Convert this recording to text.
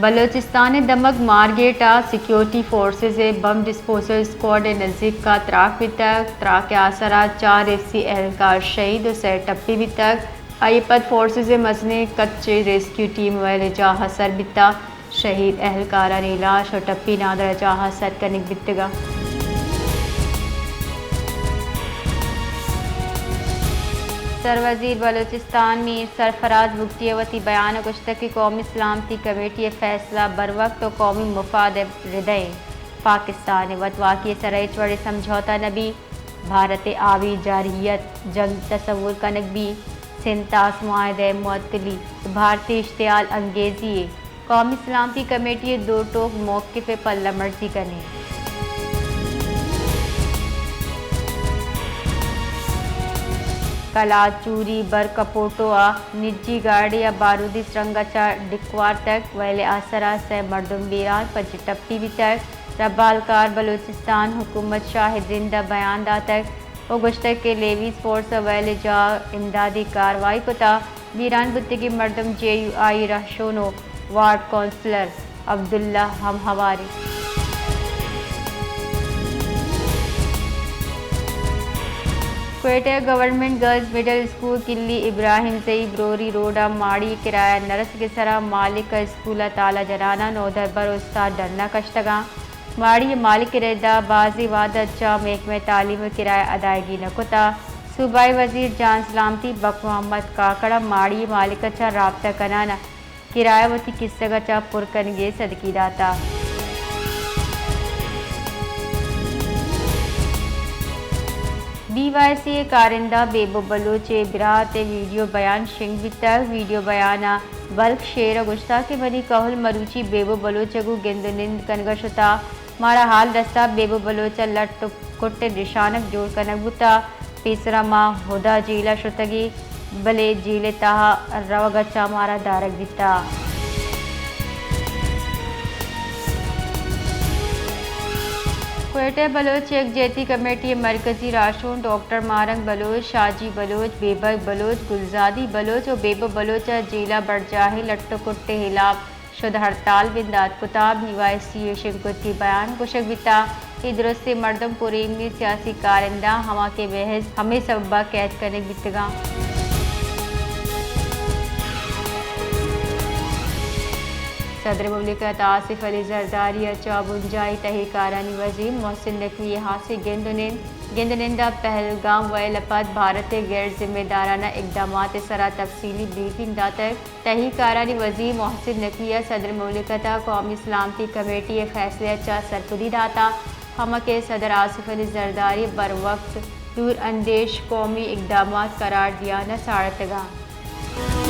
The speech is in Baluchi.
بلوچستان ءِ دمگ مارگیٹ ءَ سیکیورٹی فورسز ءِ بم ڈسپوزل اسکواڈ ءِ نزیک ءَ تراک بیتگ۔ تراک ءِ آسر ءَ چار ایف سی اہلکار شہید ءُ سئے ٹپی بیتگ۔ آئی ءَ پد فورسز ءِ مزنیں کچ ءِ ریسکیو ٹیم ویل ءِ جاہ ءَ سر بیتگ۔ شہید اہلکارانی لاش ءُ ٹپی نادراہ جاہ ءَ سر کنگ بیتگ اَنت۔ سروزیر بلوچستان میر سرفراز بگٹی ءَ وتی بیان ءَ گوشتگ کہ قومی سلامتی کمیٹی ءِ فیصلہ بروقت ءُ قومی مفاد ءِ رد ءَ اِنت۔ پاکستان ءِ وتواکی ءِ سر ءَ ہچ وڑیں سمجھوتہ نہ بیت۔ بھارت ءِ آبی جارحیت جنگ تصور کنگ بیت۔ سندھ طاس معاہدہ ءِ معطلی بھارتی اشتعال انگیزی یے۔ قومی سلامتی کمیٹی ءِ دو ٹوک موقف ءِ پلہ مرزی کنیں۔ کلات چوری بر کپوٹو ءَ نجی گاڑی ءَ بارودی سرنگ ءَ چہ ڈکھ وارتگ، ویل ءِ آسر ءَ سئے مردم بیران، پنچ ٹپی بیتگ۔ ربالکار بلوچستان حکومت شاہد رند ءَ بیان داتگ ءُ گوشتگ کہ لیویز فورس ءَ ویل ءِ جاہ ءَ امدادی کاروائی کتگ۔ بیران بوتگیں مردم جے یو آئی رہشون ءُ وارڈ کونسلر عبداللہ ہم ہوار اِنت۔ Quetta government girls middle school کلی ابراہیم زئی بروری روڈ ءَ ماڑی ءِ کرایہ نہ رسگ ءِ سرا مالک ءَ اسکول ءَ تالہ جنان ءَ نودربر ءُ استاد ڈن ءَ کشتگ اَنت۔ ماڑی ءِ مالک ءِ رد ءَ بازیں وہد ءَ چہ محکمہ تعلیم ءَ کرایہ ادائیگی نہ کتگ۔ صوبائی وزیر جان سلامتی بخش محمد کاکڑ ءَ ماڑی ءِ مالک ءَ چہ رابطہ کنان ءَ کرایہ وتی کیسگ ءَ چہ پر کنگ ءِ سدکی داتگ۔ بی وائی سی ءِ کارندہ بیبو بلوچ ءِ برات ءِ ویڈیو بیان شنگ بیتگ۔ ویڈیو بیان ءَ بلک شیر ءَ گوشتگ کہ منی کہول مروچی بیبو بلوچ ءَ گوں گند ءُ نند کنگ ءَ شتگ۔ مارا ہال رستگ، بیبو بلوچ ءَ لٹ ءُ کٹ ءِ نشانگ جوڑ کنگ بوتگ۔ پیسرا ما ہدا جیل ءَ شتگیں، بلے جیل ءِ تہا روگ ءَ چہ مارا دارگ بیتگ۔ کوئٹہ بلوچ یکجہتی کمیٹی ءِ مرکزی راہشون ڈاکٹر ماہرنگ بلوچ، شاہ جی بلوچ، بیبرگ بلوچ، گلزادی بلوچ ءُ بیبو بلوچ ءَ جیل ءَ برجاہیں لٹ ءُ کٹ ءِ ہلاپ شد ہڑتال بندات کتگ۔ بی وائی سی ءِ شنگ کتگیں بیان ءَ گوشگ بیتگ، اے درستیں مردم پُر ایمنی سیاسی کارندہ ہما کہ محض ہمے سبب ءَ قید کنگ بیتگ اَنت۔ صدر مملکت آصف علی زرداری ءَ چہ بنجاہی تہی کارانی وزیر محسن نقوی ءَ ہاسیں گند ءُ نند، گند ءُ نند ءَ پہلگام ویل ءَ پد بھارت ءِ غیر ذمہ دارانہ اقدامات ءِ سرا تفصیلی بریفنگ داتگ۔ تہی کارانی وزیر محسن نقوی ءَ صدر مملکت ءَ قومی سلامتی کمیٹی ءِ فیصلہ ءَ چہ سرپدی داتگ، ہما کہ صدر آصف علی زرداری ءَ بروقت دور اندیش قومی اقدامات قرار دیان ءَ ساڑتگ اَنت۔